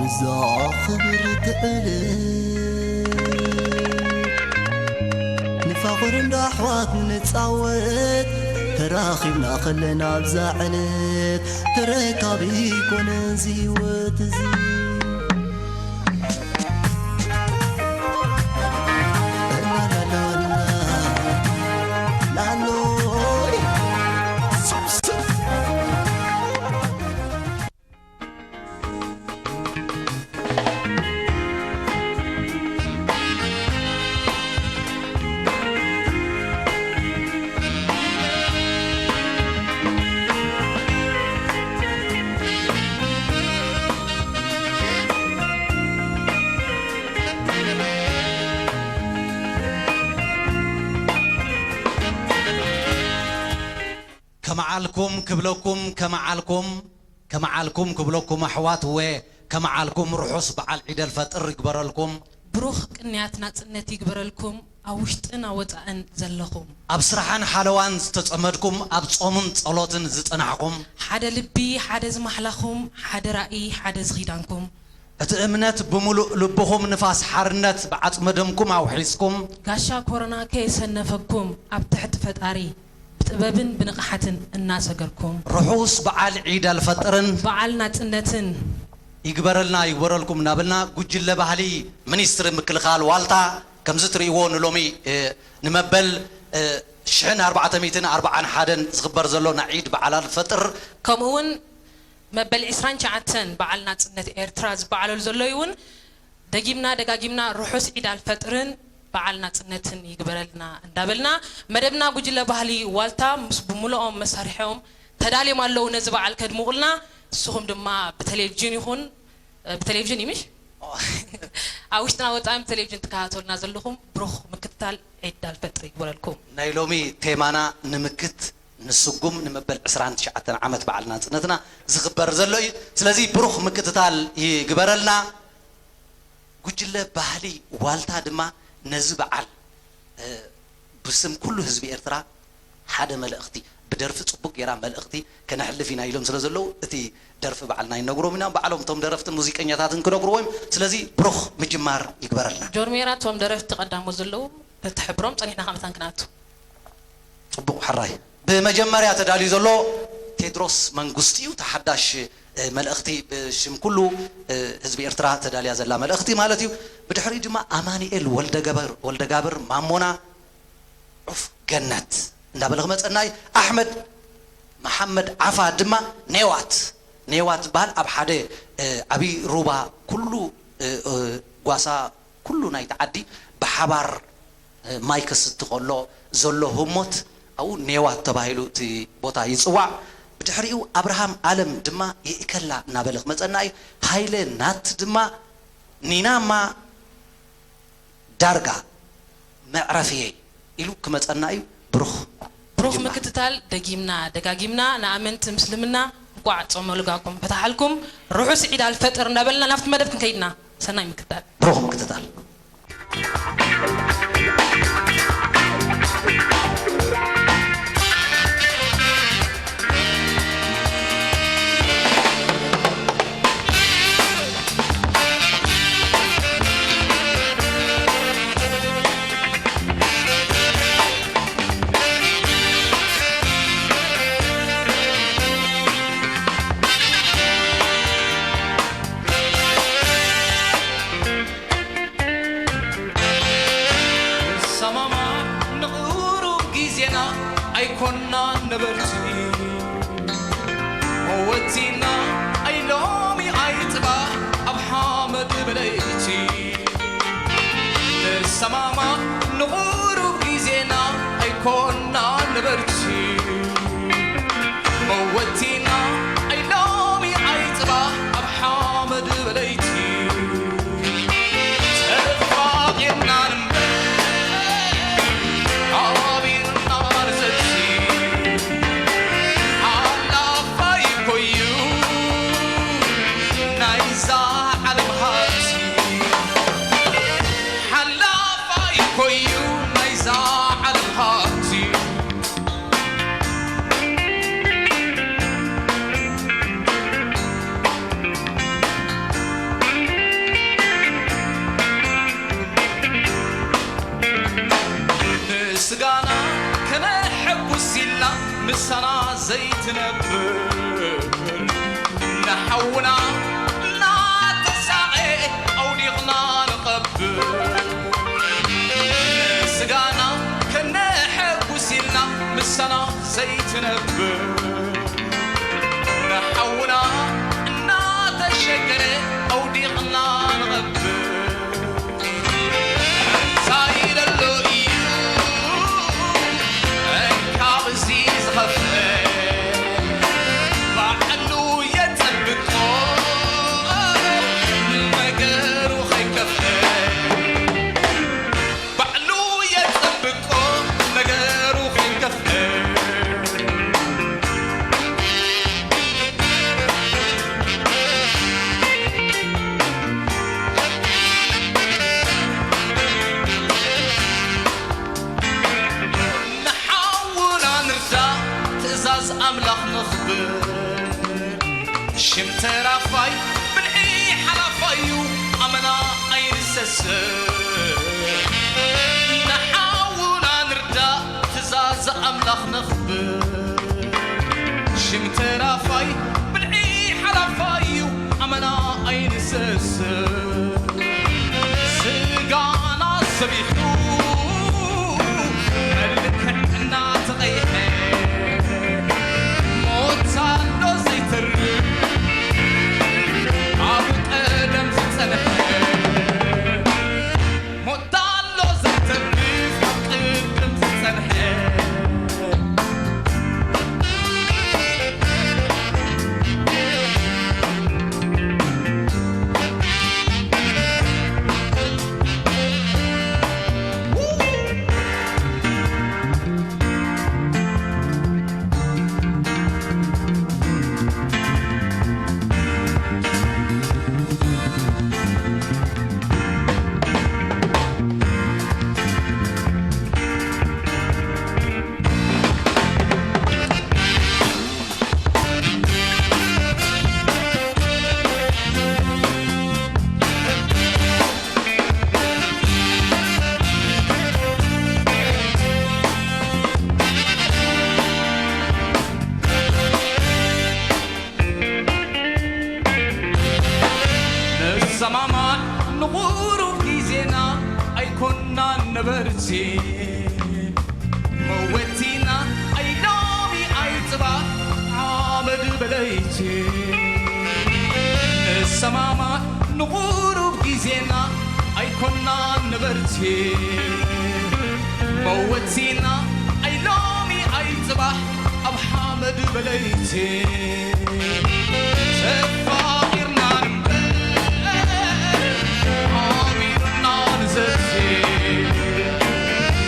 እዛ ክብርቲ ዕለት ንፋቕር እንዳ ኣሕዋት ንጻወት፣ ተራኺብና ከለና ኣብዛ ዕለት፣ ተረካቢ ይኮነ እዚ ህይወት እዚ። ላላላላ፣ ላሎይ። ከመዓልኩም ክብለኩም፣ ከመዓልኩም፣ ከመዓልኩም ክብለኩም ኣሕዋት፣ እወ፣ ከመዓልኩም። ርሑስ በዓል ዒድ ኣልፈጥር ይግበረልኩም። ብሩኽ ቅንያት ናጽነት ይግበረልኩም፣ ኣብ ውሽጥን ኣብ ወጻእን ዘለኹም። ኣብ ስራሕን ሓለዋን ዝተጸመድኩም፣ ኣብ ጾምን ጸሎትን ዝጸናሕኩም። ሓደ ልቢ፣ ሓደ ዝማሕላኹም፣ ሓደ ራእይ፣ ሓደ ዝኺዳንኩም። እቲ እምነት ብምሉእ ልብኹም ንፋስ ሓርነት ብዓጽመ ደምኩም ኣውሒስኩም። ጋሻ ኮሮና ከየሰነፈኩም፣ ኣብ ትሕቲ ፈጣሪ ብጥበብን ብንቕሓትን እናሰገርኩም። ርሑስ በዓል ዒድ ኣልፈጥርን በዓል ናጽነትን ይግበረልና ይግበረልኩም እናበልና፣ ጉጅለ ባህሊ ሚኒስትሪ ምክልኻል ዋልታ፣ ከምዚ ትርእይዎ ንሎሚ፣ እ፣ ንመበል፣ እ፣ ሽሕን ኣርባዕተ ሚእትን ኣርባዓን ሓደን ዝኽበር ዘሎ ናይ ዒድ በዓል ኣልፈጥር፣ ከምኡ እውን መበል ዕስራን ትሽዓተን በዓል ናጽነት ኤርትራ ዝበዓለሉ ዘሎ እዩ እውን፣ ደጊምና ደጋጊምና ርሑስ ዒድ ኣልፈጥርን በዓል ናጽነትን ይግበረልና እንዳበልና፣ መደብና ጉጅለ ባህሊ ዋልታ ምስ ብምልኦም መሳርሒኦም ተዳልዮም ኣለዉ ነዚ በዓል ከድምቑልና። ንስኹም ድማ ብቴሌቪዥን ይኹን፣ እ፣ ብቴሌቪዥን እዩ ምሽ? ኣብ ውሽጥና ወጻእን ብቴሌቪዥን ትከታተሉና ዘለኹም ብሩኽ ምክትታል ዒድ ኣልፈጥር ይግበረልኩም። ናይ ሎሚ ቴማና ንምክት ንስጉም ንመበል ዕስራን ትሽዓተን ዓመት በዓል ናጽነትና ዝኽበር ዘሎ እዩ። ስለዚ ብሩኽ ምክትታል ይግበረልና። ጉጅለ ባህሊ ዋልታ ድማ ነዚ በዓል፣ እ፣ ብስም ኩሉ ህዝቢ ኤርትራ ሓደ መልእኽቲ፣ ብደርፊ ጽቡቕ ጌራ መልእኽቲ ከነሕልፍ ኢና ኢሎም ስለ ዘለዉ፣ እቲ ደርፊ ባዕልና ይነግሮም ኢና። ባዕሎም እቶም ደረፍትን ሙዚቀኛታትን ክነግርዎ እዮም። ስለዚ ብሩኽ ምጅማር ይግበረልና። ጆርሜራ እቶም ደረፍቲ ቀዳሞት ዘለዉ ተትሕብሮም ጸኒሕና ካብ መታን ክንኣቱ። ጽቡቕ፣ ሕራይ። ብመጀመርያ ተዳልዩ ዘሎ ቴድሮስ መንግስቱ እዩ። ተሓዳሽ፣ እ፣ መልእኽቲ ብሽም ኩሉ፣ እ፣ ህዝቢ ኤርትራ ተዳልያ ዘላ መልእኽቲ ማለት እዩ። ብድሕሪኡ ድማ ኣማኑኤል ወልደገበር-፣ ወልደጋብር ማሞና ዑፍ ገነት እንዳበለ ክመጸና እዩ። ኣሕመድ መሓመድ ዓፋ ድማ ኔዋት፣ ኔዋት ዝበሃል ኣብ ሓደ፣ እ፣ ዓብዪ ሩባ ኩሉ፣ እ፣ እ፣ ጓሳ ኩሉ ናይቲ ዓዲ ብሓባር፣ እ፣ ማይ ከስቲ ከሎ ዘሎ ህሞት ኣብኡ ኔዋት ተባሂሉ እቲ ቦታ ይጽዋዕ። ብድሕሪኡ ኣብርሃም ኣለም ድማ ይእከላ እናበለ ክመጸና እዩ። ሃይለ ናት ድማ ኒናማ ዳርጋ መዕረፍየይ ኢሉ ክመጸና እዩ። ብሩኽ ብሩኽ ምክትታል። ደጊምና ደጋጊምና ንኣመንቲ ምስልምና እንቋዕ ጾመ ልጓምኩም ፈታሓልኩም፣ ርሑስ ዒድ ኣልፈጥር እንዳበልና ናብቲ መደብ ክንከይድና። ሰናይ ምክትታል። ብሩኽ ምክትታል። ንሰማማዕ ንቕሩብ ግዜና ኣይኮንናን ነበርቲ። መወቲና ኣይ ሎሚ ኣይ ጽባሕ ኣብ ሓመድ በለይቲ። ንሰማማዕ ንቕሩብ ግዜና ኣይኮንናን ነበርቲ። መወቲና ኣይ ሎሚ ኣይ ጽባሕ ኣብ ሓመድ በለይቲ። ተፋቒርና ንንበር፣ ሓቢርና ንሰቲ። ሓላፋይ ኮዩ ናይዛ ዓለም ሃብቲ። ሓላፋይ ኮዩ ናይዛ ዓለም ሃብቲ። ሕጉስ ኢልና ምሳና ዘይትነብር፣ ንሓውና እናተሳቐ ኣውዲቕና ንቐብር። ንስጋና ከነሐጉስ ኢልና ምሳና ዘይትነብር፣ ንሓውና እናተሸገረ ኣውዲቕና ንቐብር። እንታይ ኢለሎ እዩ እንካብ እዚ ዝኸፍአ? ባዕሉ የጸብቆ ነገሩ ከይከፍአ። ባዕሉ የጸብቆ ነገሩ ከይከፍአ። ንሓውና ንርዳእ፣ ትእዛዝ ኣምላኽ ነኽብር። ሽም ተራፋይ ብልዒ ሓላፋይ እዩ፣ ኣመና ኣይንሰስን። ንሓውና ንርዳእ፣ ትእዛዝ ኣምላኽ ነኽብር። ሽም ተራፋይ ብልዒ ሓላፋይ እዩ፣ ኣመና ኣይንሰስን። ስጋና ሰቢሑ መልክዕና ተቐይሐ፣ ሞት ኣሎ ዘይተርፍ ኣብ ቀደም ዝጸንሐ። ሞት ኣሎ ዘይተርፍ ኣብ ቅድም ዝጸንሐ። ንሰማማዕ ንቑሩብ ግዜና ኣይኮናን ነበርቲ። መወቲና ኣይ ሎሚ ኣይ ጽባሕ ሓመድ በለይቲ። ንሰማማዕ ንቑሩብ ግዜና ኣይኮናን ነበርቲ። መወቲና ኣይ ሎሚ ኣይ ጽባሕ ኣብ ሓመድ በለይቲ። ተፋቒርና ንበር ሓቢርና ንዘቲ።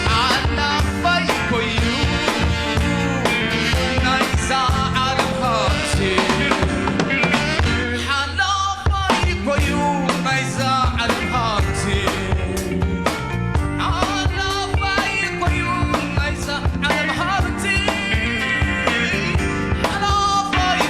ሓላፋይ ኮዩ ናይዛ ዓለም ሃብቲ። ሓላፋይ ኮዩ ናይዛ ዓለም ሃብቲ። ሓላፋይ ኮዩ ናይዛ ዓለም ሃብቲ። ሓላፋይ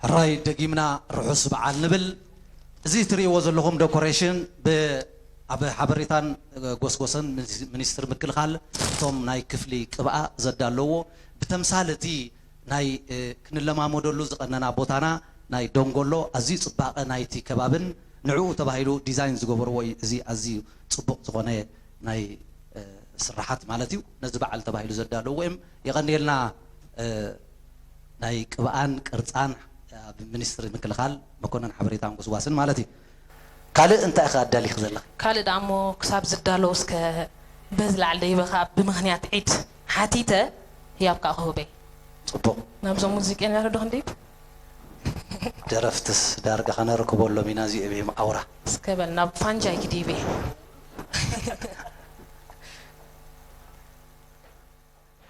ሕራይ ደጊምና ርሑስ በዓል ንብል። እዚ እትርእይዎ ዘለኹም ዶኮሬሽን ብ-፣ ኣብ ሓበሬታን ጎስጎስን ሚኒስ-፣ ሚኒስትሪ ምክልኻል እቶም ናይ ክፍሊ ቅብኣ ዘዳለዎ ብተምሳል እቲ ናይ፣ እ፣ ክንለማመደሉ ዝቐነና ቦታና ናይ ደንጎሎ ኣዝዩ ጽባቐ ናይቲ ከባብን ንዕኡ ተባሂሉ ዲዛይን ዝገበርዎ እዩ። እዚ ኣዝዩ ጽቡቕ ዝኾነ ናይ፣ እ፣ ስራሓት ማለት እዩ። ነዚ በዓል ተባሂሉ ዘዳለዎ እዮም። የቐንየልና፣ እ፣ ናይ ቅብኣን ቅርጻን ኣብ ሚኒስትሪ ምክልኻል መኮነን ሓበሬታን ጎስጓስን ማለት እዩ። ካልእ እንታይ ኢኻ ኣዳሊኽ ዘለኻ? ካልእ ደኣ እሞ ክሳብ ዝዳለው እስከ በዚ ላዕሊ ደይበኻ ብምኽንያት ዒድ ሓቲተ ህያብ ከዓ ክህበይ። ጽቡቕ። ናብዞም ሙዚቀኛታት ዶ ክንድይብ? ደረፍትስ ዳርጋ ከነርክበሎም ኢና እዚኦም እዮም ኣውራ። እስከ በል ናብ ፋንጃይ ክድይብ እየ።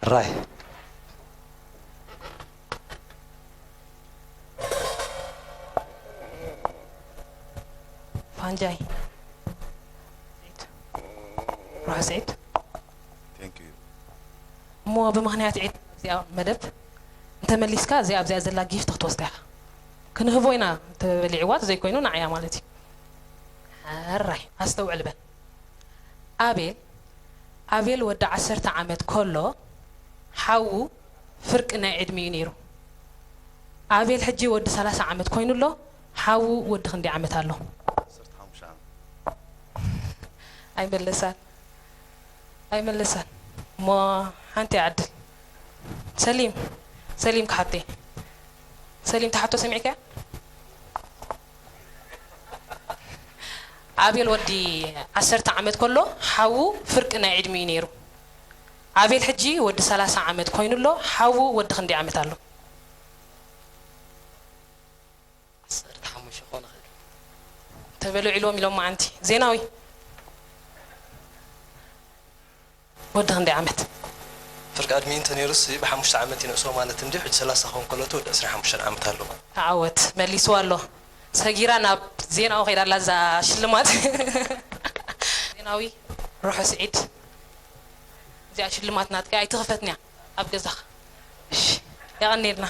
ራይ። ፋንጃይ። ራስዒድ። Thank you። እሞ ብምኽንያት ዒድ እዚኣ መደብ እንተመሊስካ እዚኣ ኣብዚኣ ዘላ ጊፍት ክትወስዳ ኢኻ። ክንህቦ ኢና እንተበሊዕዋ ዘይኮይኑ ንዓያ ማለት እዩ። ሕራይ ኣስተውዕል በል። ኣቤል፣ ኣቤል ወዲ ዓሰርተ ዓመት ከሎ ሓዉ ፍርቂ ናይ ዕድሚኡ ነይሩ። ኣቤል ሕጂ ወዲ ሰላሳ ዓመት ኮይኑ ኣሎ። ሓዉ ወዲ ክንደይ ዓመት ኣሎ? ዓሰርተ ሓሙሽተ ዓመት። ኣይመለሳን። ኣይመለሳን። እሞ ሓንቲ ይዓድል። ሰሊም፣ ሰሊም ክሓተይ። ሰሊም ትሓቶ ሰሚዕካያ? ኣቤል ወዲ ዓሰርተ ዓመት ከሎ ሓዉ ፍርቂ ናይ ዕድሚኡ ነይሩ። ኣቤል ሕጂ ወዲ ሰላሳ ዓመት ኮይኑ ኣሎ። ሓዉ ወዲ ክንደይ ዓመት ኣሎ? ዓሰርተ ሓሙሽተ ክኾን ይኽእል። ተበልዒሎም ኢሎም መዓንቲ። ዜናዊ። ወዲ ክንደይ ዓመት? ፍርቂ ዕድሚኡ እንተነይሩስ ብሓሙሽተ ዓመት ይንእሶ ማለት እንድዩ። ሕጂ ሰላሳ ክኸውን ከሎ እቲ ወዲ ዕስራን ሓሙሽተን ዓመት ኣለዎ። ተዓወት፣ መሊስዋ ኣሎ። ሰጊራ ናብ ዜናዊ ከይዳ ኣላ እዛ ሽልማት። ዜናዊ፣ ርሑስ ዒድ። እዚኣ ሽልማት ናትካ ኣይትኽፈትንያ ኣብ ገዛኻ። እሺ፣ የቐንየልና።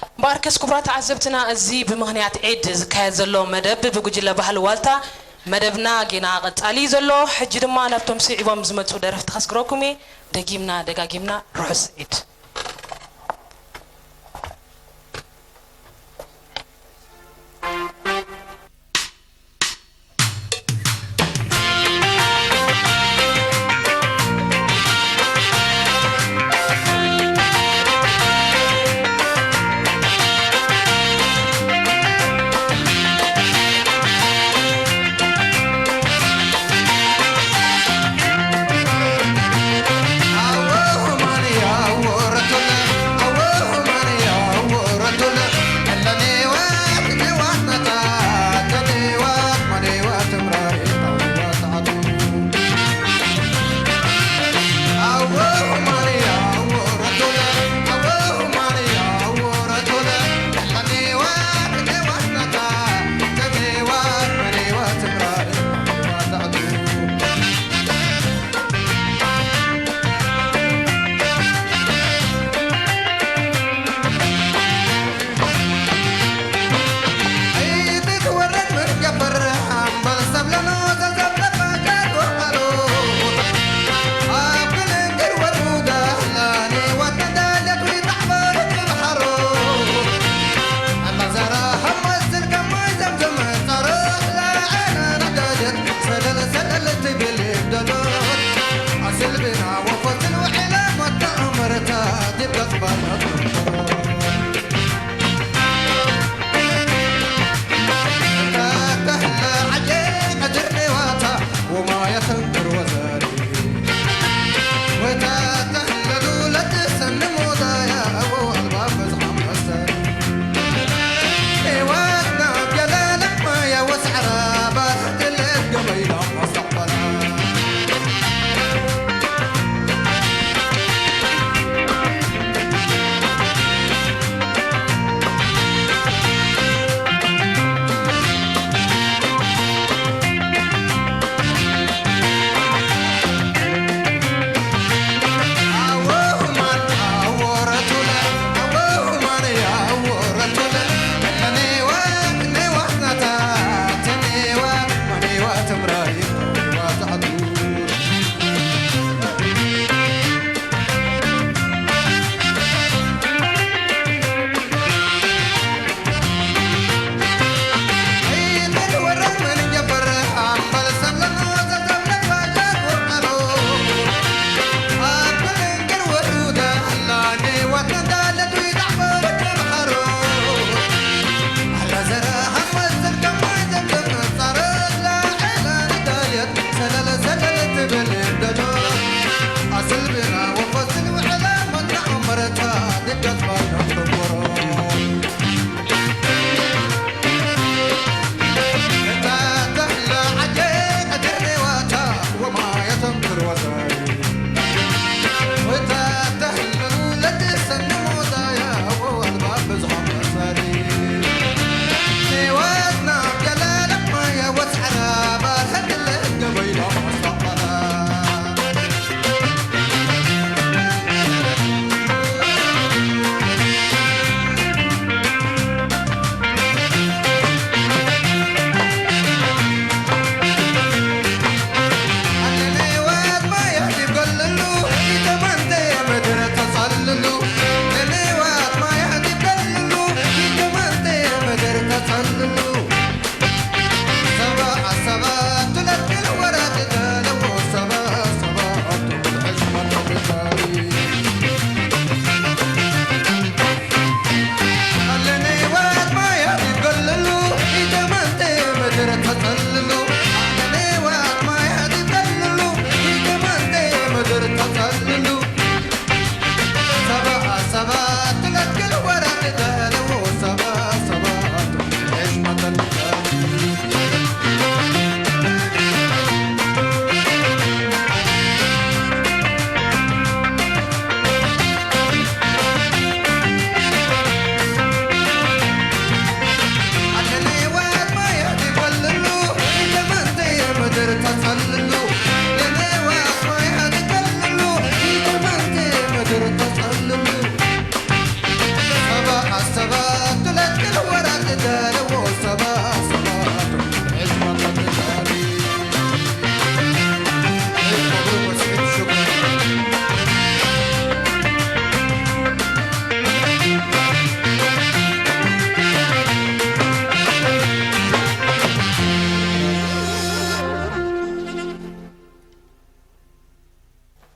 እምበኣርከስ ክቡራት ተዓዘብትና፣ እዚ ብምኽንያት ዒድ ዝካየድ ዘሎ መደብ ብጉጅለ ባህሊ ዋልታ መደብና ጌና ቀጻሊ እዩ ዘሎ። ሕጂ ድማ ናብቶም ስዒቦም ዝመጹ ደረፍቲ ከስግረኩም እየ። ደጊምና ደጋጊምና ርሑስ ዒድ።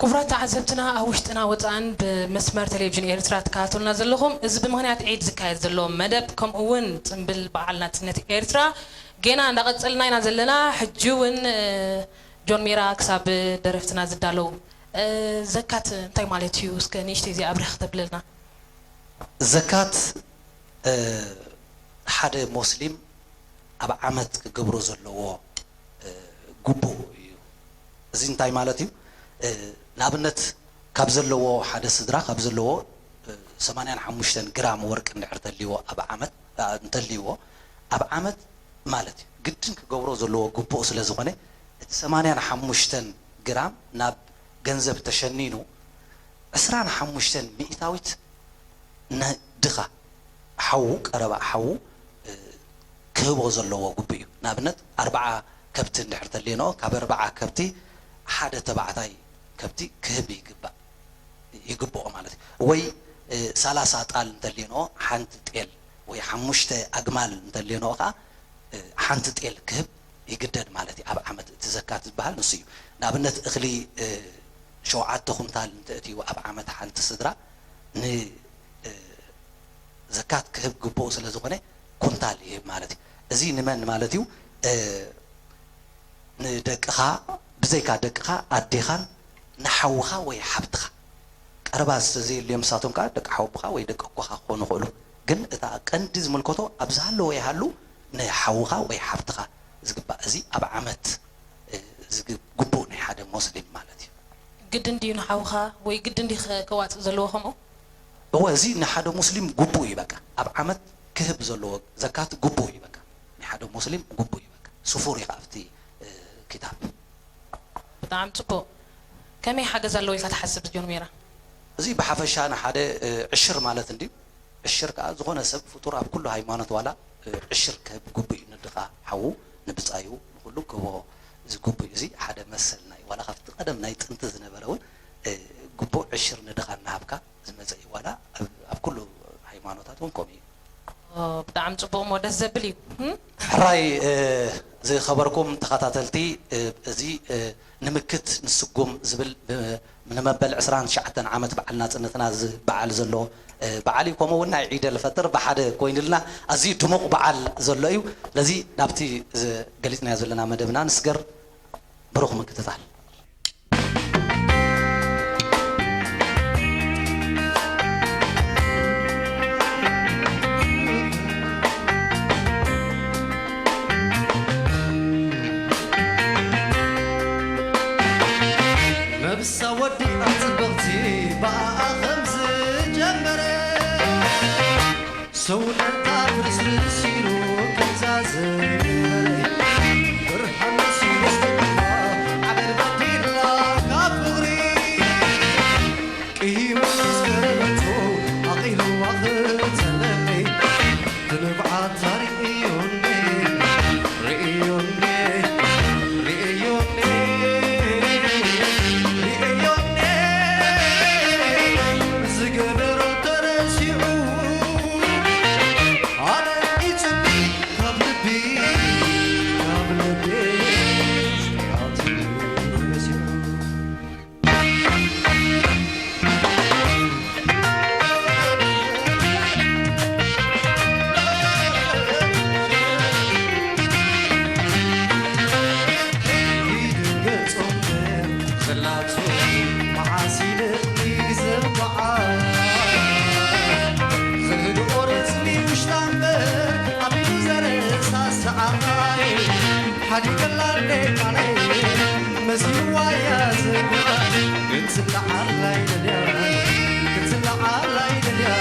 ክቡራት ተዓዘብትና ኣብ ውሽጥና ወፃእን ብመስመር ቴሌቪዥን ኤርትራ ትከታተሉና ዘለኹም፣ እዚ ብምኽንያት ዒድ ዝካየድ ዘሎ መደብ ከምኡ እውን ፅምብል በዓል ናፅነት ኤርትራ ጌና እንዳቐፀልና ኢና ዘለና። ሕጂ እውን እ፣ ጆን ሜራ ክሳብ ደረፍትና ዝዳለው እ፣ ዘካት እንታይ ማለት እዩ? እስከ ንእሽተይ እዚኣ ኣብርህ ክተብለልና። ዘካት እ፣ ሓደ ሞስሊም ኣብ ዓመት ክገብሮ ዘለዎ እ፣ ግቡእ እዩ። እዚ እንታይ ማለት እዩ? እ፣ ንኣብነት ካብ ዘለዎ ሓደ ስድራ ካብ ዘለዎ እ፣ ሰማንያን ሓሙሽተን ግራም ወርቂ እንድሕር ተልይዎ ኣብ ዓመት እ፣ እንተልይዎ ኣብ ዓመት ማለት እዩ ግድን ክገብሮ ዘለዎ ግቡእ ስለ ዝኾነ እቲ ሰማንያን ሓሙሽተን ግራም ናብ ገንዘብ ተሸኒኑ ዕስራን ሓሙሽተን ሚእታዊት ንድኻ ሓዉ ቀረባ ሓዉ ክህቦ ዘለዎ ግቡእ እዩ። ንኣብነት ኣርብዓ ከብቲ እንድሕር ተልየንኦ ካብ ኣርብዓ ከብቲ ሓደ ተባዕታይ ከብቲ ክህብ ይግባእ ይግብኦ ማለት እዩ። ወይ ሰላሳ ጣል እንተልየንኦ ሓንቲ ጤል ወይ ሓሙሽተ ኣግማል እንተልየንኦ ከዓ ሓንቲ ጤል ክህብ ይግደድ ማለት እዩ። ኣብ ዓመት እቲ ዘካት ዝበሃል ንሱ እዩ። ንኣብነት እኽሊ ሸውዓተ ኩንታል እንተእትዩ ኣብ ዓመት ሓንቲ ስድራ ን ዘካት ክህብ ግቡኡ ስለ ዝኾነ ኩንታል ይህብ ማለት እዩ። እዚ ንመን ማለት እዩ? ንደቅኻ ብዘይካ ደቅኻ ኣዴኻን ንሓውኻ ወይ ሓብትኻ ቀረባ ዘየድልዮም ንሳቶም ከዓ ደቂ ሓወቦኻ ወይ ደቂ ኣቦኻ ክኾኑ ይኽእሉ። ግን እታ ቀንዲ ዝምልከቶ ኣብ ዝሃለወ ይሃሉ ንሓውኻ ወይ ሓብትኻ ዝግባእ እዚ ኣብ ዓመት ዝግ- ግቡእ ናይ ሓደ ሞስሊም ማለት እዩ። ግድን ድዩ ንሓውኻ ወይ ግድን ድዩ ከ- ከዋፅእ ዘለዎ ከምኡ? እወ እዚ ንሓደ ሙስሊም ግቡእ እዩ በቃ ኣብ ዓመት ክህብ ዘለዎ ዘካት ግቡእ እዩ በቃ ናይ ሓደ ሙስሊም ግቡእ እዩ በቃ ስፉር እዩ ከኣ ኣብቲ እ፣ ኪታብ ብጣዕሚ ፅቡቅ። ከመይ ሓገዝ ኣለዎ ኢልካ ትሓስብ ጆን ሜራ? እዚ ብሓፈሻ ንሓደ እ፣ ዕሽር ማለት እንድዩ ዕሽር ከኣ ዝኾነ ሰብ ፍጡር ኣብ ኩሉ ሃይማኖት ዋላ እ፣ ዕሽር ክህብ ግቡእ እዩ ንድኻ ሓዉ ንብፃዩ ንኩሉ ክህቦ ዝግቡእ እዩ እዚ ሓደ መሰልና እዩ ዋላ ካብቲ ቀደም ናይ ጥንቲ ዝነበረ እውን እ፣ ግቡእ ዕሽር ንድኻ እናሃብካ ዝመፀ እዩ ዋላ ኣብ- ኣብ ኩሉ ሃይማኖታት እውን ከምኡ እዩ። ኦ፣ ብጣዕሚ ፅቡቅ እሞ ደስ ዘብል እዩ። እም? ሕራይ እ፣ ዝኸበርኩም ተኸታተልቲ እ፣ እዚ እ፣ ንምክት ንስጉም ዝብል ብ- ንመበል ዕስራን ትሽዓተን ዓመት በዓል ናፅነትና ዝበዓል ዘሎ እ፣ በዓል እዩ። ከምኡ እውን ናይ ዒድ ኣልፈጥር ብሓደ ኮይኑልና ኣዝዩ ድሙቕ በዓል ዘሎ እዩ። ስለዚ ናብቲ ዝ- ገሊፅናዮ ዘለና መደብና ንስገር። ብሩኽ ምክትታል። ነብሳ ወዲኣ ጽብቕቲ ብኣኣ ከም ዝጀመረ ሰውነታ ፍርስርስ ኢሉ ከምዛ ዘይነበረ ብርሃን መሲሉ ስቲልዋ ዓበድ በዲላ ካብ ፍቕሪ ቅሂሙ ምስ ገረመቶ ኣቒልዋ ክጸለመ ትንብዓታ ርእዮኒ ርእዮኒ ርእዮኒ ርእዮኒ ዝገበሮ ተረሲዑ ኣደቂጹኒ ካብ ልቢ ካብ ልቢ ኣትዩ ረሲዑ ሓዲገላ እንዴ ቃለይ መሲልዋ እያ ዝብላ ክትስምዓላ ይደልያ ክትስምዓላ ይደልያ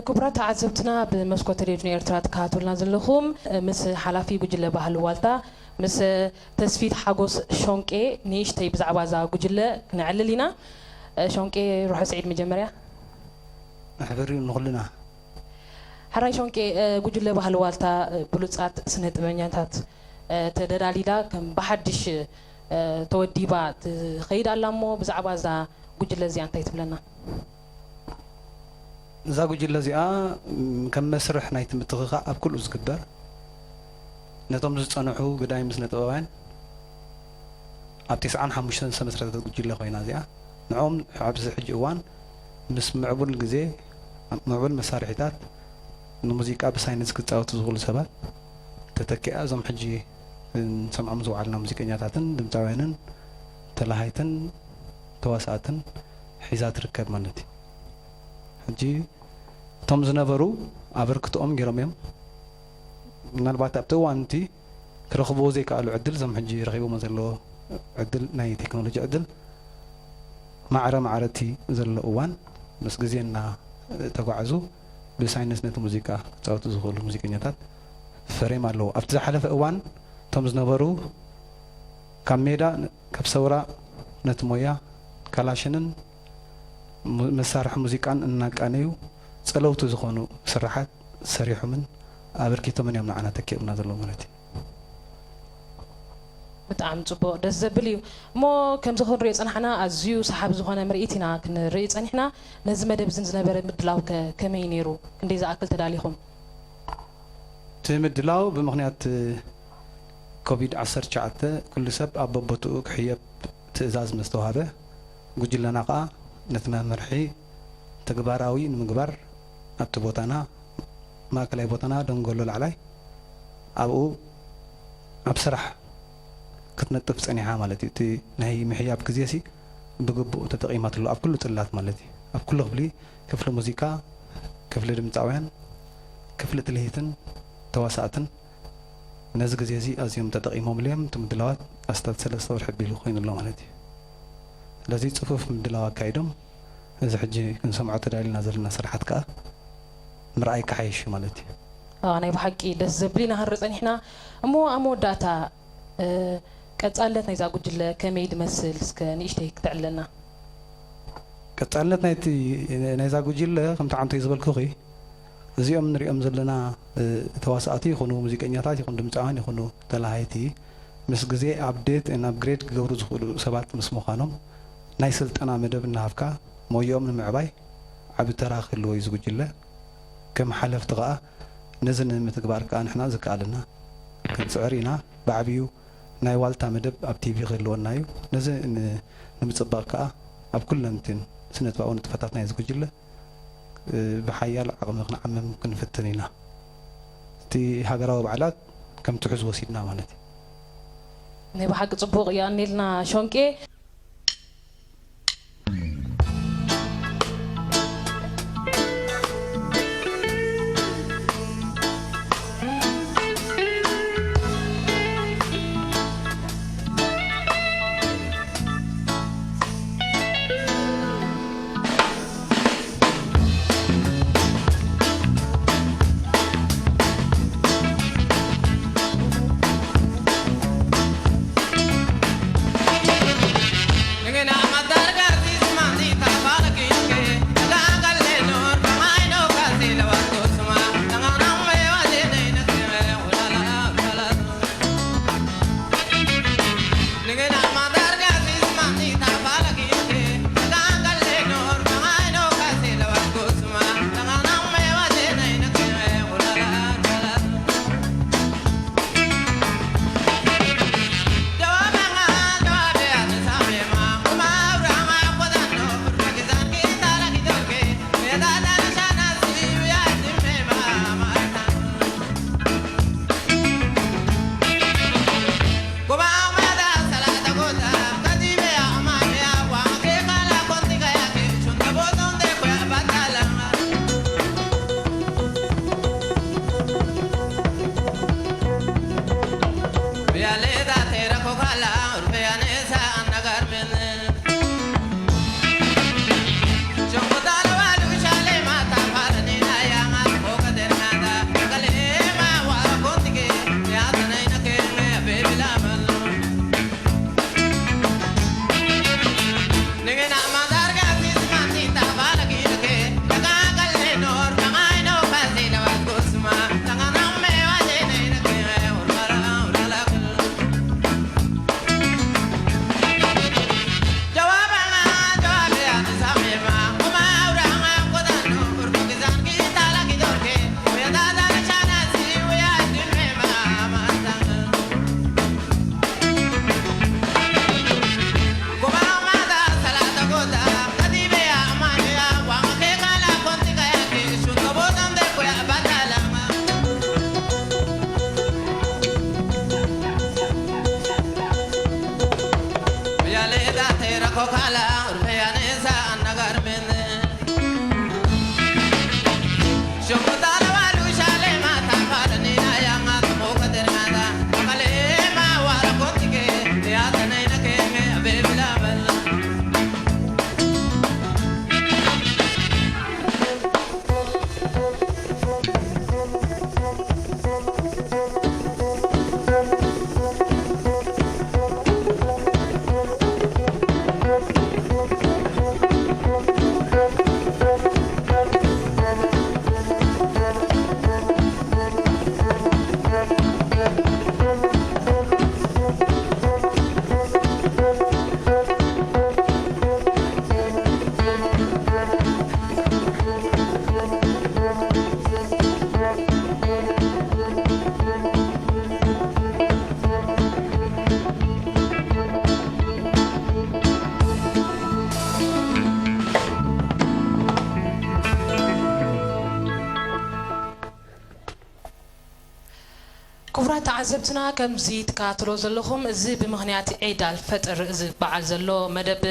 ክቡራት ተዓዘብትና፣ ብመስኮት ቴሌቪዥን ኤርትራ ትከታተሉና ዘለኹም፣ ምስ ሓላፊ ጉጅለ ባህሊ ዋልታ፣ ምስ ተስፊት ሓጎስ ሾንቄ ንእሽተይ ብዛዕባ እዛ ጉጅለ ክነዕልል ኢና። ሾንቄ ሩሑ ስዒድ፣ መጀመርያ። መሕበሪ ንኹልና። ሕራይ ሾንቄ፣ ጉጅለ ባህሊ ዋልታ ብሉጻት ስነ ጥበበኛታት ተደላሊላ ከም ብሓድሽ ተወዲባ ትኸይድ ኣላ እሞ፣ ብዛዕባ እዛ ጉጅለ እዚኣ እንታይ ትብለና? እዛ ጉጅለ እዚኣ፣ ም፣ ከም መስርሕ ናይቲ ምትኽኻእ ኣብ ኩሉ ዝግበር፣ ነቶም ዝጸንሑ ግዳይ ምስነ ጥበባውያን ኣብ ተስዓን ሓሙሽተን ዝተመስረተት ጉጅለ ኮይና እዚኣ፣ ንዕኦም ኣብዚ ሕጂ እዋን ምስ ምዕቡል ግዜ፣ ምዕቡል መሳርሒታት፣ ንሙዚቃ ብሳይንስ ክጻወቱ ዝኽእሉ ሰባት ተተኪኣ፣ እዞም ሕጂ ንሰምዖም ዝወዓልና ሙዚቀኛታትን ድምጻውያንን ተላሃይትን ተዋሳእትን ሒዛ ትርከብ ማለት እዩ። ሕጂ እቶም ዝነበሩ ኣበርክትኦም ገይሮም እዮም። ምናልባት ኣብቲ እዋን እቲ ክረኽብዎ ዘይከኣሉ ዕድል፣ እዞም ሕጂ ረኺቦሞ ዘለዎ ዕድል፣ ናይ ቴክኖሎጂ ዕድል ማዕረ ማዕረ እቲ ዘሎ እዋን ምስ ግዜ እናተጓዕዙ ብሳይንስ ነቲ ሙዚቃ ክጻወቱ ዝኽእሉ ሙዚቀኛታት ፈርዮም ኣለዉ። ኣብቲ ዝሓለፈ እዋን እቶም ዝነበሩ ካብ ሜዳ ን-፣ ካብ ሰውራ ነቲ ሞያ ካላሽንን ሙ-፣ መሳርሒ ሙዚቃን እናቃነዩ ጸለውቲ ዝኾኑ ስራሓት ሰሪሖምን ኣበርኪቶምን እዮም ንዓና ተኪኦምና ዘለዉ ማለት እዩ። ብጣዕሚ ጽቡቕ፣ ደስ ዘብል እዩ። እሞ ከምዚ ክንሪኦ ጸናሕና፣ ኣዝዩ ሰሓቢ ዝኾነ ምርኢት ኢና ክንርኢ ጸኒሕና። ነዚ መደብ እዝን ዝነበረ ምድላው ከ ከመይ ነይሩ? ክንደይ ዝኣክል ተዳሊኹም? እቲ ምድላው ብምኽንያት ኮቪድ ዓሰርተ ትሽዓተ ኩሉ ሰብ ኣብ በቦትኡ ክሕየብ ትእዛዝ ምስ ተዋህበ፣ ጉጅለና ከኣ ነቲ መምርሒ ተግባራዊ ንምግባር ኣብቲ ቦታና፣ ማእከላይ ቦታና ደንጎሎ ላዕላይ፣ ኣብኡ ኣብ ስራሕ ክትነጥፍ ጸኒሓ ማለት እዩ። እቲ ናይ ምሕያብ ግዜሲ ብግቡእ ተጠቒማትሉ፣ ኣብ ኩሉ ጽላት ማለት እዩ። ኣብ ኩሉ ክፍሊ፣ ክፍሊ ሙዚቃ፣ ክፍሊ ድምጻውያን፣ ክፍሊ ትልሂትን ተዋሳእትን፣ ነዚ ግዜ እዚ ኣዝዮም ተጠቒሞምሉ እዮም። እቲ ምድላዋት ኣስታት ሰለስተ ወርሒ ኣቢሉ ኮይኑ ኣሎ ማለት እዩ። ስለዚ ጽፉፍ ምድላው ኣካይዶም፣ እዚ ሕጂ ክንሰምዖ ተዳሊና ዘለና ስራሓት ከኣ ምርኣይ ክሓይሽ እዩ ማለት እዩ። ኣዎ፣ ናይ ብሓቂ ደስ ዘብል ኢና ክንርኢ ጸኒሕና። እሞ ኣብ መወዳእታ፣ እ፣ ቀጻልነት ናይዛ ጉጅለ ከመይ ድመስል እስከ ንእሽተይ ክተዕልለና? ቀጻልነት ናይቲ፣ ናይዛ ጉጅለ ከምቲ ዓንተይ ዝበልኩኺ፣ እዚኦም ንሪኦም ዘለና፣ እ፣ ተዋሳእቲ ይኹኑ፣ ሙዚቀኛታት ይኹኑ፣ ድምፃውያን ይኹኑ፣ ተላሃይቲ፣ ምስ ግዜ ኣፕዴት ኤን ኣፕግሬድ ክገብሩ ዝኽእሉ ሰባት ምስ ምዃኖም፣ ናይ ስልጠና መደብ እናሃብካ ሞይኦም ንምዕባይ ዓቢ ተራ ክህልዎ እዩ ዝጉጅለ። ከም ሓለፍቲ ከኣ ነዚ ንምትግባር ከኣ ንሕና ዝከኣለና ክንጽዕር ኢና። ብዓቢኡ ናይ ዋልታ መደብ ኣብ ቲቪ ክህልወና እዩ። ነዚ ን-፣ ንምጽባቕ ከኣ ኣብ ኩለን እተን ስነ-ጥበባዊ ንጥፈታት ናይዚ ጉጅለ እ፣ ብሓያል ዓቕሚ ክንዓምም ክንፍትን ኢና። እቲ ሃገራዊ በዓላት ከም ትሑዝ ወሲድና ማለት እዩ። ናይ ብሓቂ ጽቡቕ የቐንየልና ሾንቄ። ክቡራት ተዓዘብትና፣ ከምዚ ትከታተሎ ዘለኹም፣ እዚ ብምኽንያት ዒድ ኣልፈጥር ዝበዓል ዘሎ መደብ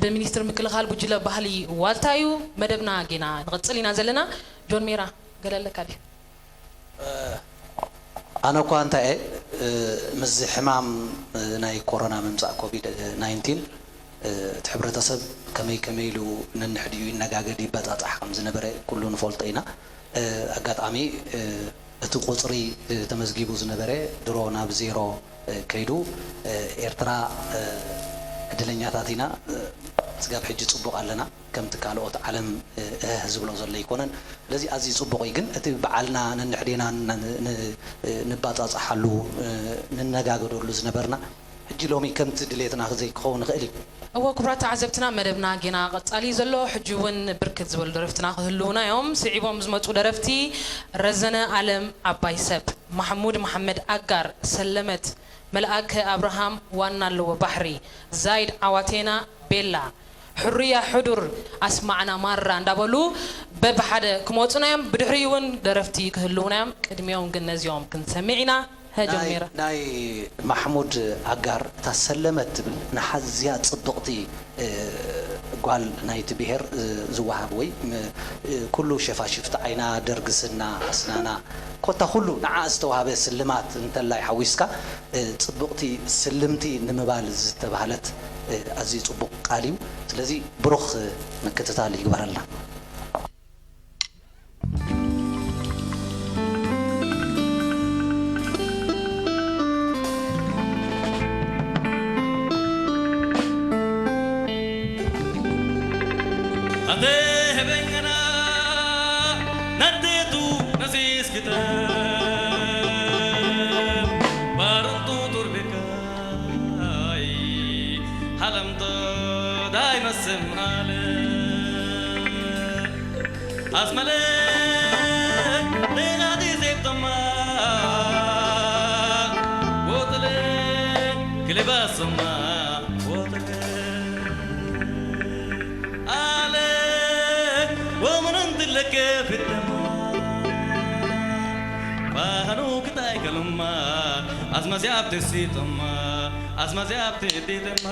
ብሚኒስትሪ ምክልኻል ጉጅለ ባህሊ ዋልታ እዩ። መደብና ጌና ንቕጽል ኢና ዘለና። ጆን ሜራ፣ ገለ ኣለካ ድዩ? ኣነ እኳ እንታይ እየ፣ እ፣ ምስዚ ሕማም፣ እ፣ ናይ ኮሮና ምምጻእ ኮቪድ ናይንቲን፣ እ፣ እቲ ሕብረተሰብ ከመይ ከመይ ኢሉ ነንሕድኡ ይነጋገድ ይበጻጻሕ ከም ዝነበረ ኩሉ ንፈልጦ ኢና። እ፣ ኣጋጣሚ፣ እ፣ እቲ ቁጽሪ፣ እ፣ ተመዝጊቡ ዝነበረ ድሮ ናብ ዜሮ፣ እ፣ ከይዱ፣ እ፣ ኤርትራ፣ እ፣ ዕድለኛታት ኢና። እ፣ ስጋብ ሕጂ ጽቡቕ ኣለና። ከምቲ ካልኦት ዓለም፣ እ፣ እህህ ዝብሎ ዘሎ ኣይኮነን። ስለዚ ኣዝዩ ጽቡቕ እዩ። ግን እቲ በዓልና ነንሕዴና ን-፣ ን-፣ ን-፣ ንባጻጻሓሉ፣ እ፣ ንነጋገደሉ ዝነበርና ሕጂ ሎሚ ከምቲ ድሌትና ዘይክኸውን ይኽእል እዩ። እወ፣ ክቡራት ተዓዘብትና፣ መደብና ጌና ቀጻሊ እዩ ዘሎ። ሕጂ እውን ብርክት ዝበሉ ደረፍትና ክህልዉና እዮም። ስዒቦም ዝመጹ ደረፍቲ ረዘነ ኣለም፣ ዓባይ ሰብ፣ ማሕሙድ መሓመድ፣ ኣጋር፣ ሰለመት፣ መልኣከ ኣብርሃም፣ ዋና ኣለዎ ባሕሪ፣ ዛይድ ዓዋቴና፣ ቤላ፣ ሕሩያ ሕዱር፣ ኣስማዕና ማራ እንዳበሉ በብሓደ ክመጹና እዮም። ብድሕሪኡ እውን ደረፍቲ ክህልዉና እዮም። ቅድሚኦም ግን ነዚኦም ክንሰምዕ ኢና። ጀሚራ። ናይ ማሕሙድ ኣጋር እታ ሰለመት ትብል ንሓዝያ ጽብቕቲ ጓል ናይቲ ብሄር ዝወሃብ ወይ ኩሉ ሸፋሽፍቲ ዓይና፣ ደርግስና፣ ኣስናና፣ ኮታ ኩሉ ንዓ ዝተዋሃበ ስልማት እንተላይ ሓዊስካ ጽብቕቲ ስልምቲ ንምባል ዝተባህለት ኣዝዩ ጽቡቕ ቃል እዩ። ስለዚ ብሩኽ ምክትታል ይግበረልና። ኣተ ህበኛና ናደቱ ነሲስክተ ባረንቱ ቱርቤካይ ሃለምቶ ዳይ መስም ኣለ ኣስመለ ሌላ ዲዜብተማ ወጥለ ክልባሰማ ወጥለ ኣለ ወመነንትለከ ፍተማ ባህኑ ክታይ ከሉማ ኣስመዚያብ ትሲተማ ኣስመዚያብ ትዲተማ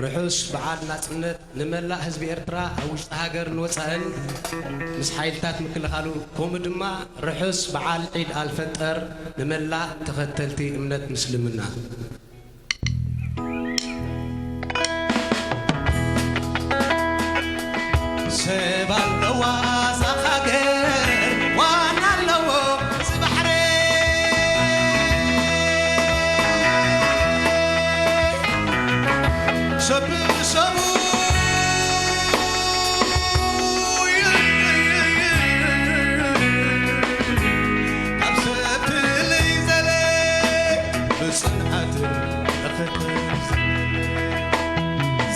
ርሑስ በዓል ናጽነት ንመላእ ህዝቢ ኤርትራ ኣብ ውሽጢ ሃገርን ወጻእን ምስ ሓይልታት ምክልኻሉ፣ ከምኡ ድማ ርሑስ በዓል ዒድ ኣልፈጠር ንመላእ ተኸተልቲ እምነት ምስልምና። ሰብ ኣለዋ እዛ ሃገር፣ ዋና ኣለዎ እዚ ባሕሪ። ሰብ ብሰቡ ካብ ሰብ ትለይ ዘለ ብጽንዓት ተኸተል።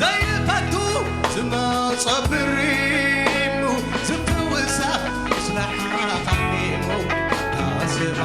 ዘይፈቱ ዝመጾ ብሪሙ ዝፍውሳ ምስላ ሓኻኪሙ ኣስባ።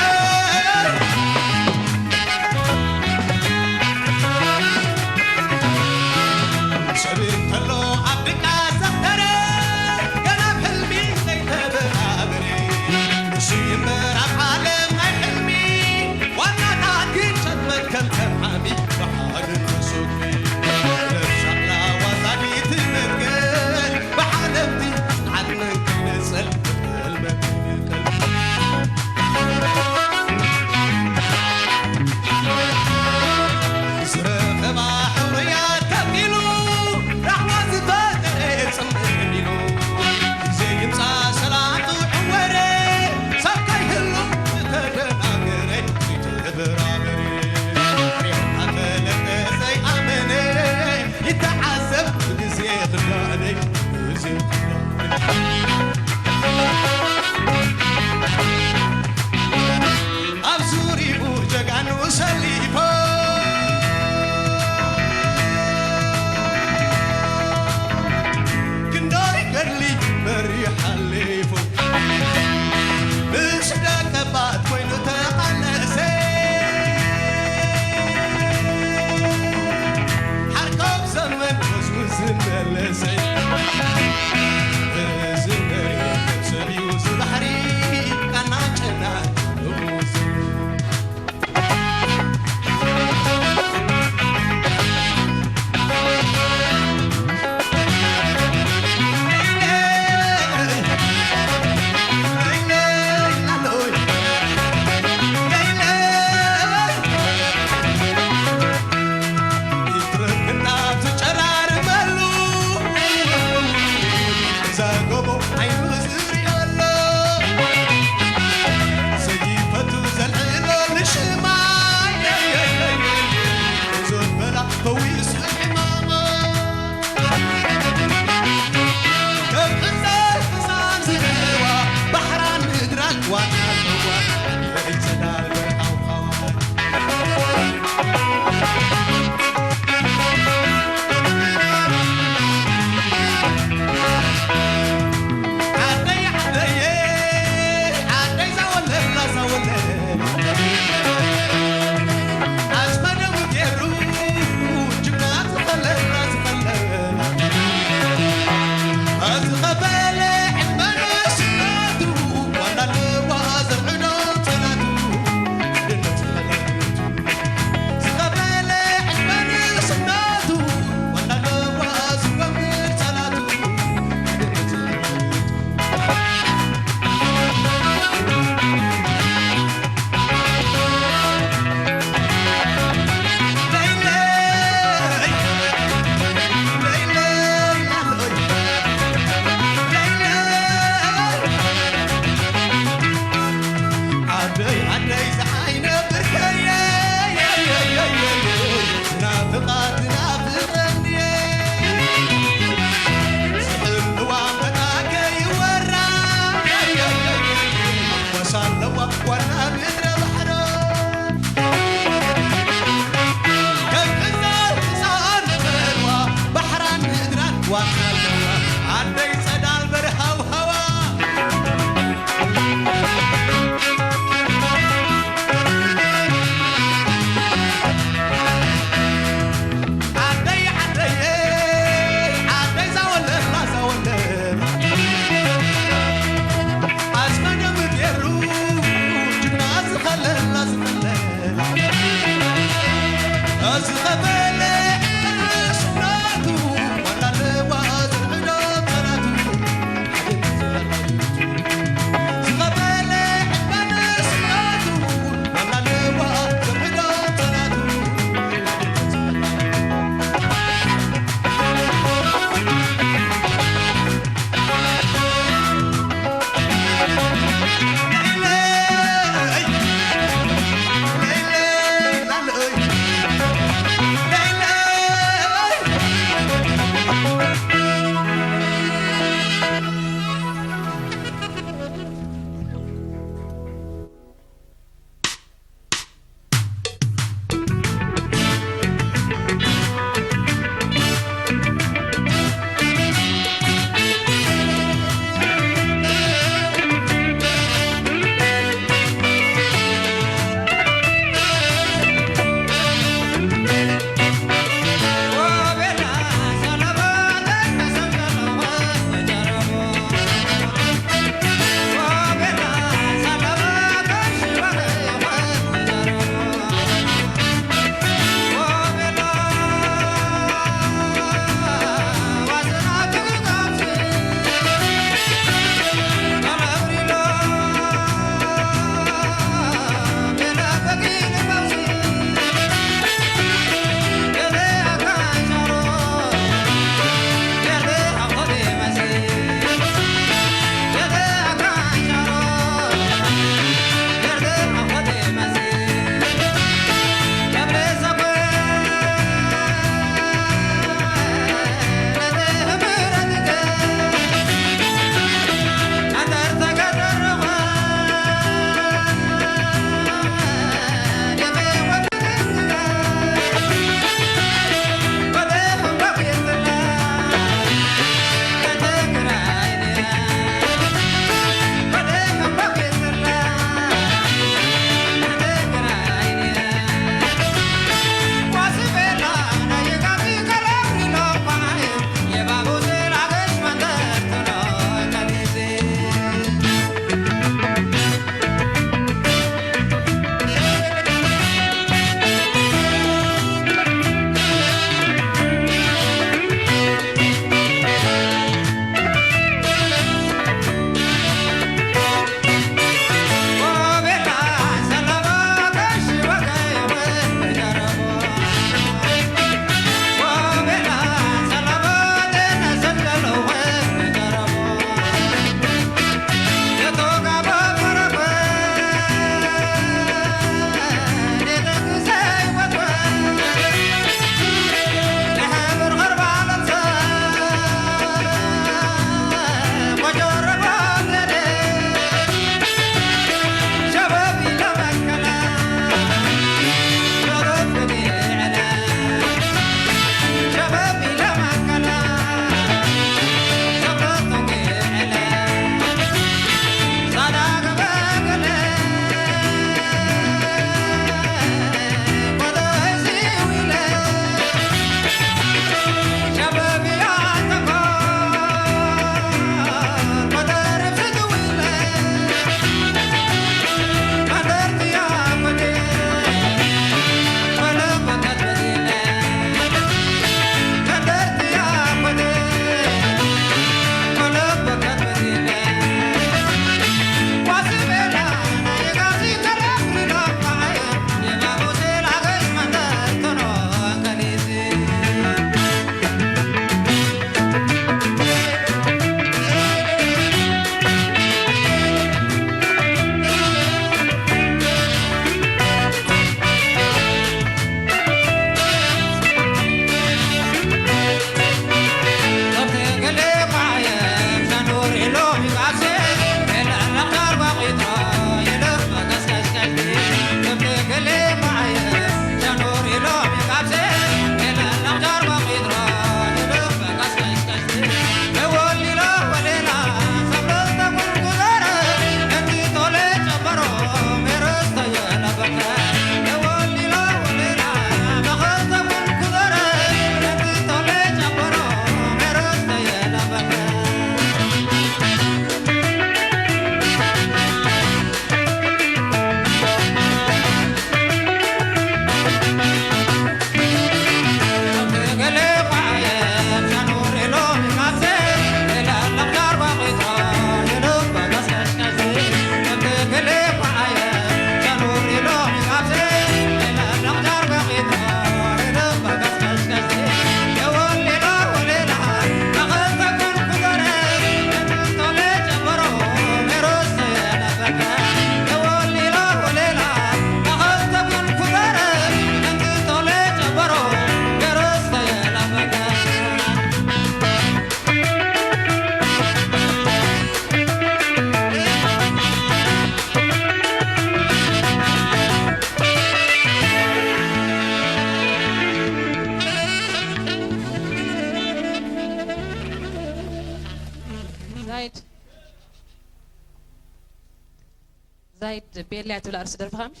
ዛይድ፣ ቤላ እያ ትብል ኣርእስቲ ደርፍኻ ምሽ?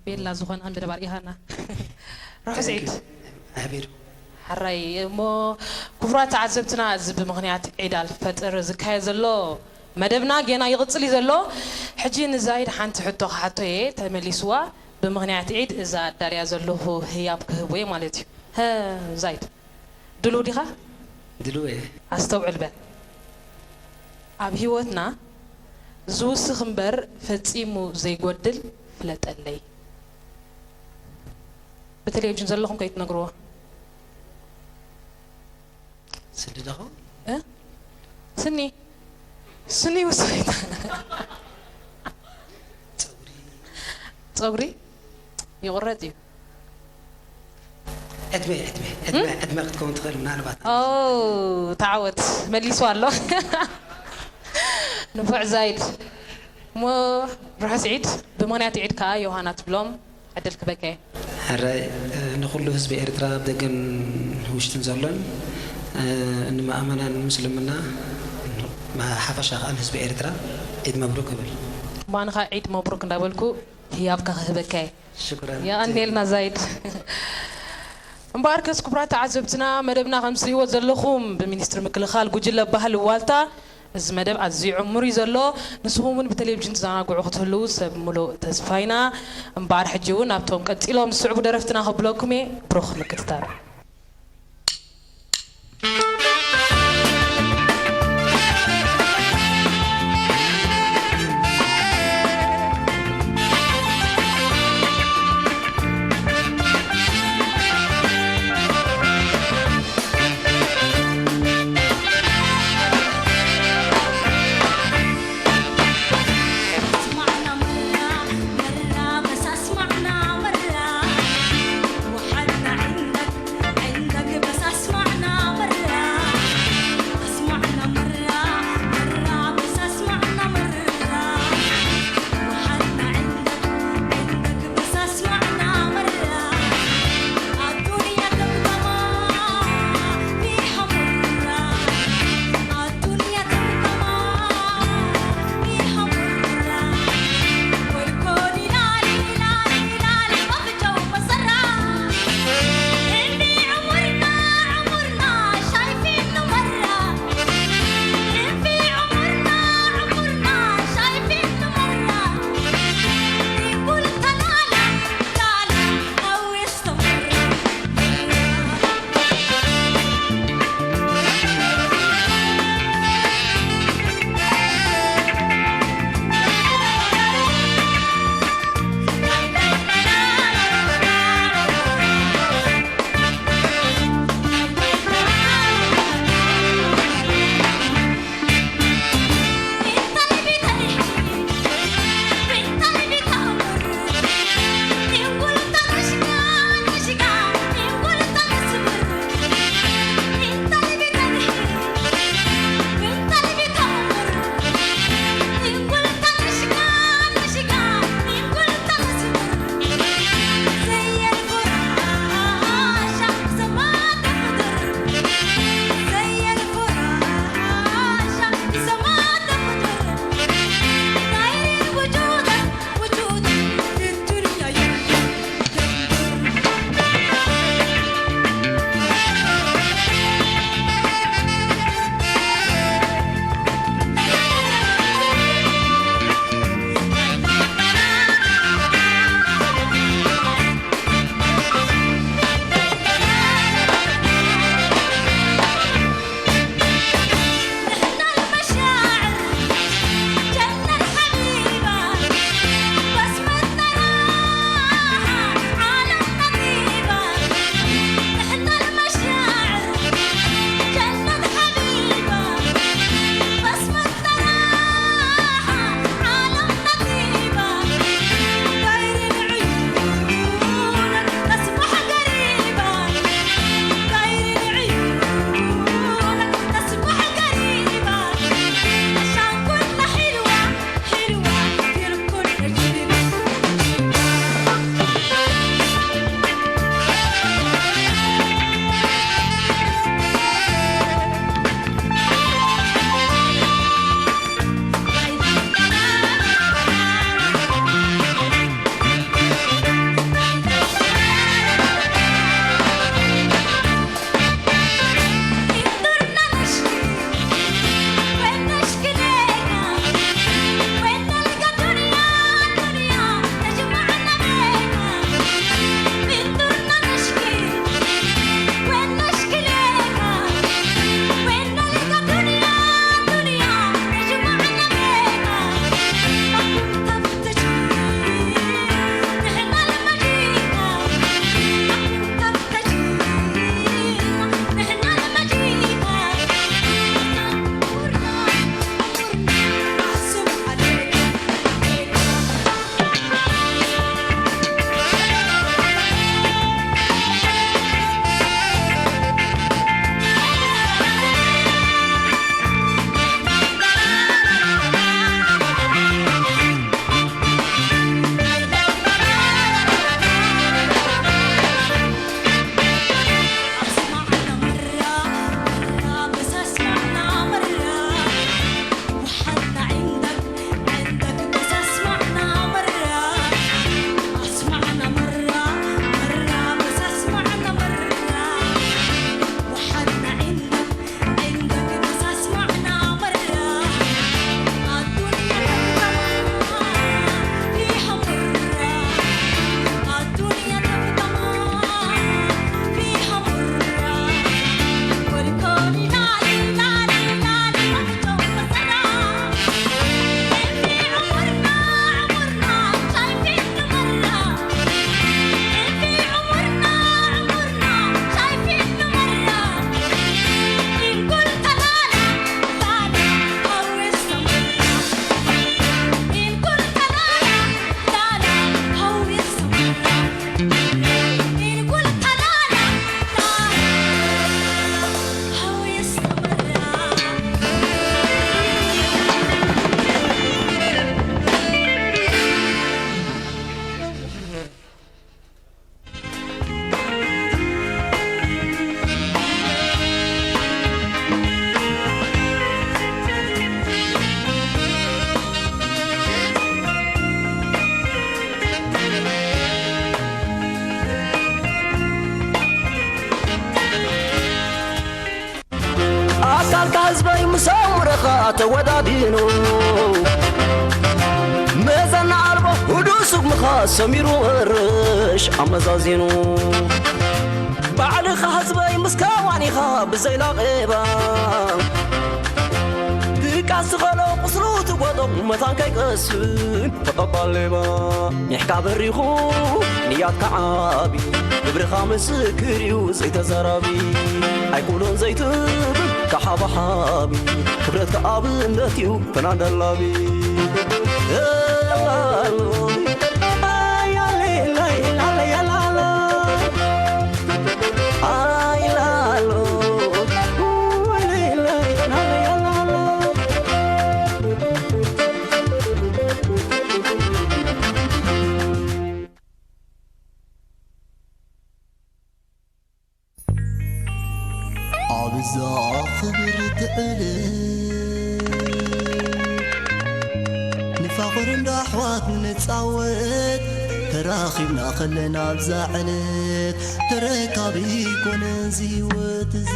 ቤላ ዝኾነ ከም ደደብ ኣርኢኻና። ርሑስ ዒድ። ኣሕቢሩ ሓራይ እሞ፣ ክቡራት ተዓዘብትና፣ እዚ ብምኽንያት ዒድ ኣልፈጥር ዝካየድ ዘሎ መደብና ጌና ይቕጽል እዩ ዘሎ። ሕጂ ንዛይድ ሓንቲ ሕቶ ክሓቶ እየ፣ ተመሊስዋ። ብምኽንያት ዒድ እዛ ኣዳልያ ዘለኹ ህያብ ክህቦ እየ ማለት እዩ። ሀ፣ ዛይድ፣ ድሉው ዲኻ? ድሉው እየ። ኣስተውዕል በል። ኣብ ህይወትና ዝውስኽ እምበር ፈጺሙ ዘይጎድል ፍለጠለይ። ብቴሌቪዥን ዘለኹም ከይትነግርዎ። ስዲ ዶ ኸውን? እ? ስኒ። ስኒ ውስኺት። ጸጉሪ ይቑረጽ እዩ። ዕድመ ዕድመ ዕድመ ዕድመ ክትከውን ትኽእል ምናልባት። ኦ፣ ተዓወት። መሊሱ ኣሎ። ንፉዕ ዛይድ። እሞ ርሑስ ዒድ። ብምኽንያት ዒድ ከኣ ዮሃና ትብሎም ዕድል ክበከ። ሕራይ፣ እ፣ ንኹሉ ህዝቢ ኤርትራ ኣብ ደገን ውሽጥን ዘሎን፣ እ፣ ንምእመናን ምስልምና፣ ብሓፈሻ ከኣ ንህዝቢ ኤርትራ ዒድ መብሩክ እብል። ባንኻ ዒድ መብሩክ እንዳበልኩ ህያብካ ክህበካ እየ። ሽኩራን። የቐንየልና ዛይድ። እምበኣርከስ ክቡራት ተዓዘብትና፣ መደብና ከም ትርእይዎ ዘለኹም ብሚኒስትሪ ምክልኻል ጉጅለ ባህሊ ዋልታ እዚ መደብ ኣዝዩ ዕሙር እዩ ዘሎ። ንስኹም እውን ብቴሌቪዥን ትዘናግዑ ክትህልዉ ሰብ ሙሉእ ተስፋ ኢና። እምበኣር ሕጂ እውን ናብቶም ቀጺሎም ዝስዕቡ ደረፍትና ከብለኩም እየ። ብሩኽ ምክትታል። ኣዲኑ መዘና ኣልቦ፣ ህዱእ ስጉምኻ ሰሚሩ፣ ወርሽ ኣመዛዚኑ። ባዕልኻ ህዝበይ ምስ ከዋኒኻ ብዘይ ላቕባ፣ ድቃስ ዝኸሎ ቁስሉ ትጎጦ፣ መታን ከይቀስን ተቐባል ሌባ። ኒሕካ በሪኹ ንያትካ ዓቢ፣ ግብርኻ ምስክር እዩ ዘይተዘራቢ። ኣይኩኖን ዘይትብል ተሓባሓቢ፣ ክብረትካ ኣብነት እዩ ፈናን ደላቢ። ኣብዛ ክብርቲ ዕለት ንፋቕር እንዳ ኣሕዋት ንጻወት፣ ተራኺብና ከለና ኣብዛ ዕለት ተረካቢ ኮነ እዚ ህይወት እዚ።